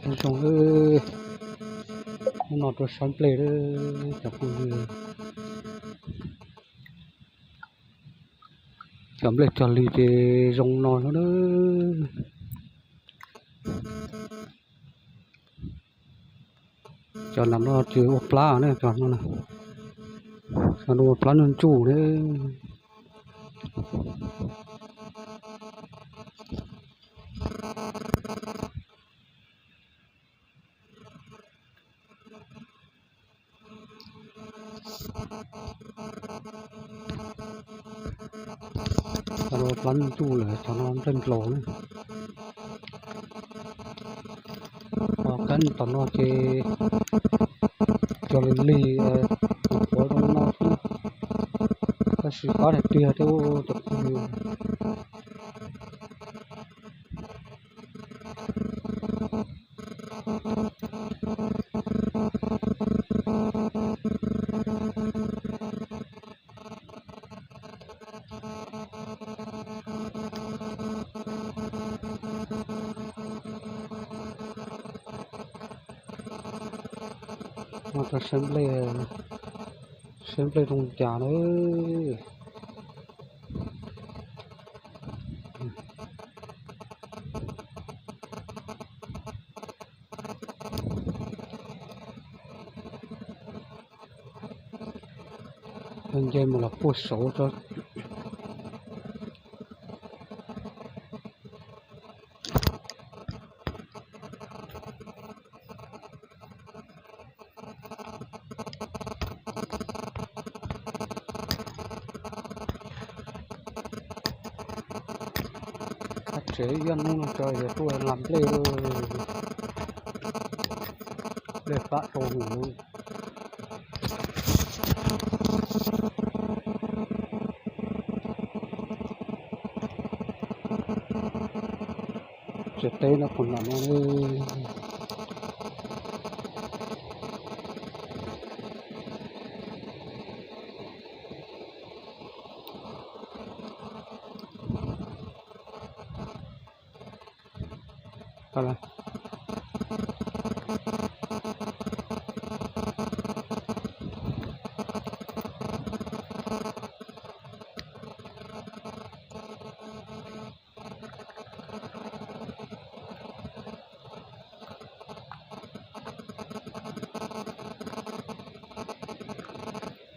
Zoo, hnub no tuaj saib nplej lawm cov phooj ywg. Cov nplej cog li ces zoo no xwb na. Cov nam no ces ua plab ne, cov no, cov no ua plab ntsuj ntsuj ne. Cov no plab ntsuj lawm, cov no nplej nplaus ne. Ho kab tom no ces cog li lig, qhuav zoo no xwb, tab sis qab tiag tiag thiab cov phooj ywg. Mus rau saib nplej, saib nplej zoo cas na. Nce mus los puag saud tso. Ab, tsev ib hnub no tso yog tuaj lam nplej, nplej pab rau mus. Tsev teb no puag nram no.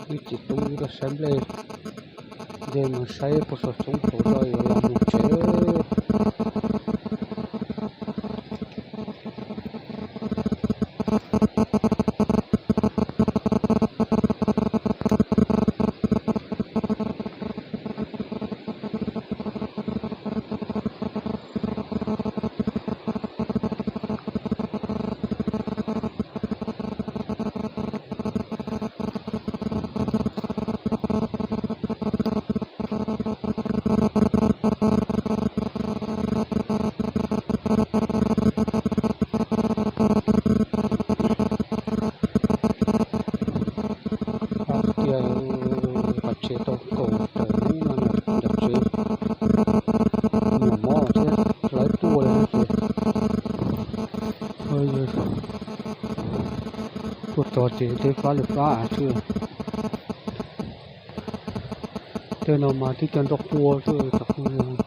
Ib txiv tub wb tuaj saib nplej, nce mus saib puag saum xyoob hauv tso yuav los mus tsev. Tias qhov tsev tau kaum tawm hnub no na, cov tsev muaj mob thiab lawv tuaj li no ces tuaj txog ces tej fab li fab xwb. Tej no mas tib co nroj pua xwb cov phooj ywg.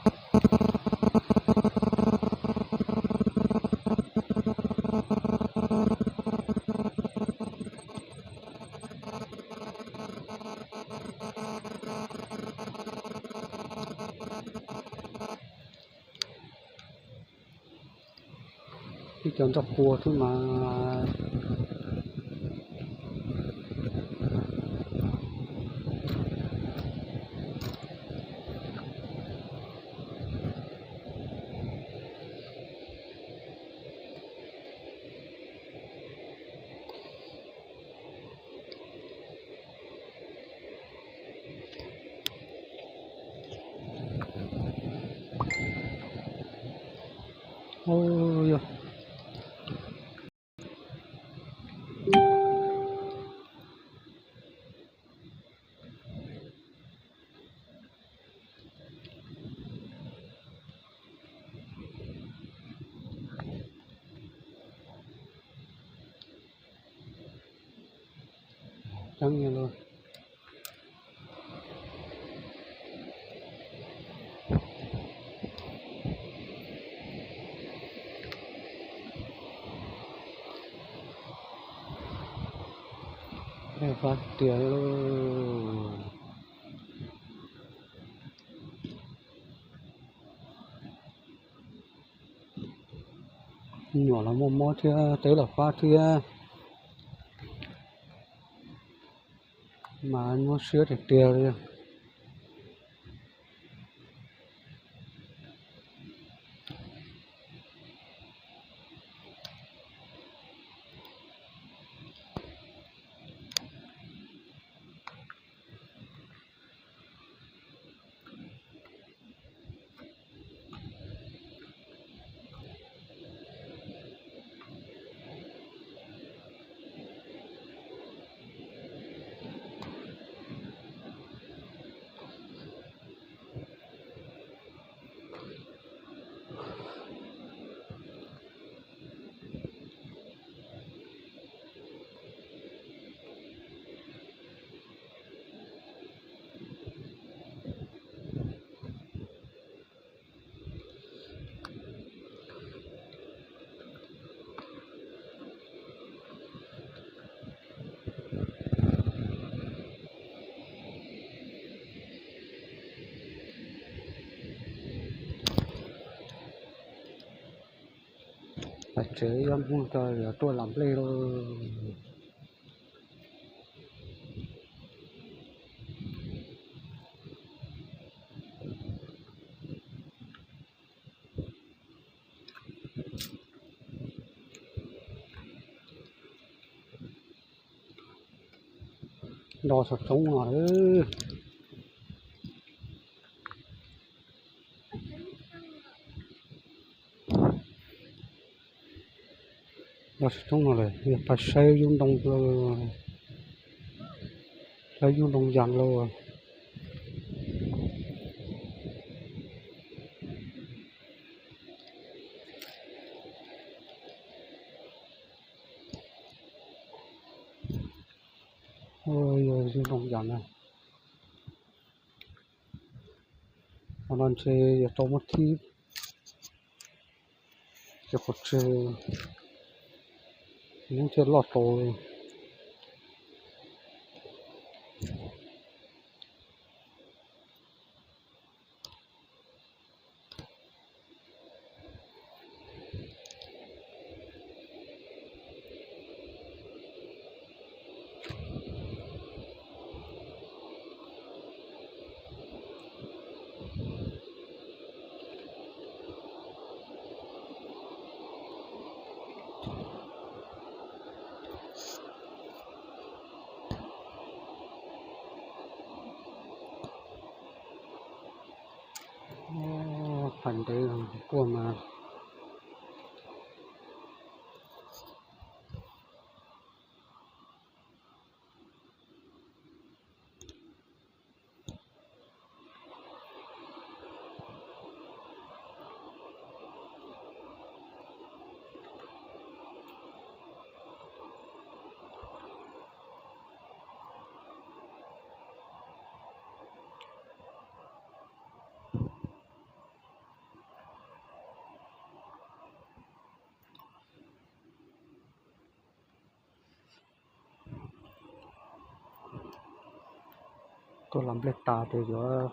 Tib co nroj pua xwb mas. Tseeb li lauj. Fab tiag lauj. Nyuam los muaj mob thiab, teb los fab thiab, mas nyuaj siab tiag tiag li. Pais tsev, ib ob hnub tso yuav tuaj lam nplej lauj. Nto saum roob no. Nto saum roob no lawm, yog pais saib yub ntoo, saib yub ntoo yas lauj. Yog yub ntoo yas na. Qhov no ntshe yuav tau muab thib, ces qhov tseg, hnub thiaj loj tau. Phais ntev kuaj mas. Tuaj los nplej tas ces yuav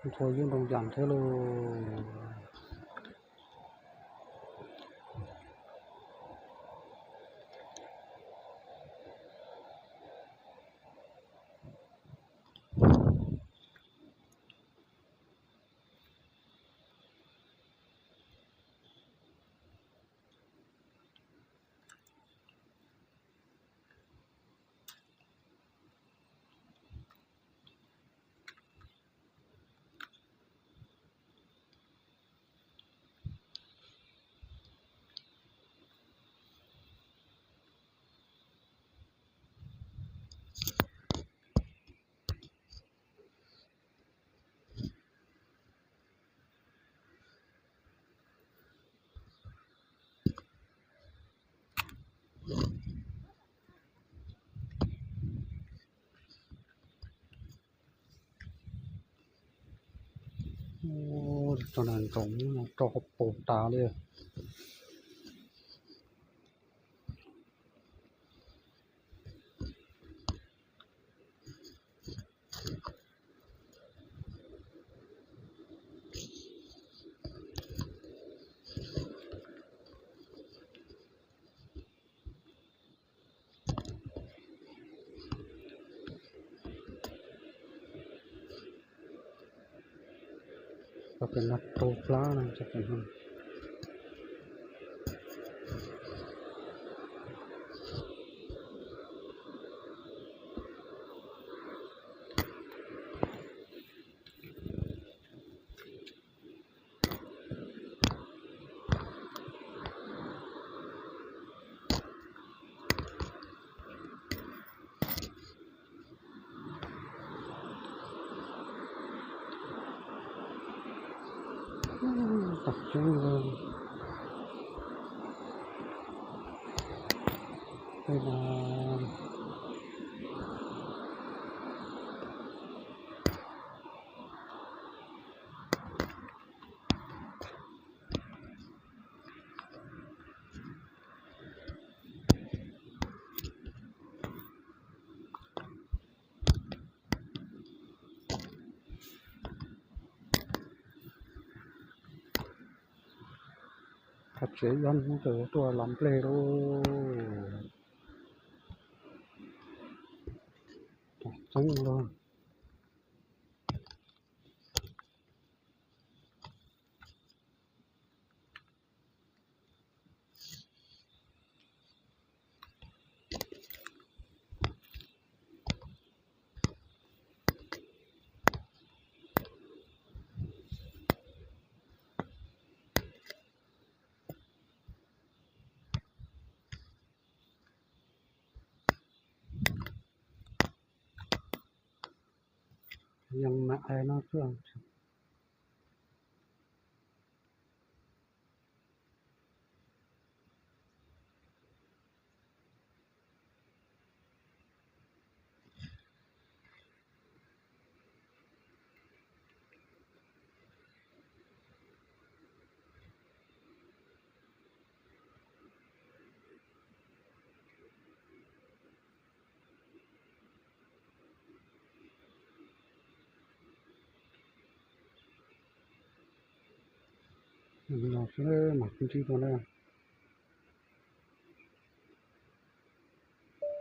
nthua yub ntoo yas thiab lauj. Ub, cov nas ntsoov no rau hauv paus tas li. Cov pem no tau plab no, cov pem no. Tam tseeb, tej no. Qhov tsev ib hnub ces tuaj los nplej lauj. Tseeb lauj. Yeej mam no xwb. No xwb mas kuv ntsib dua na.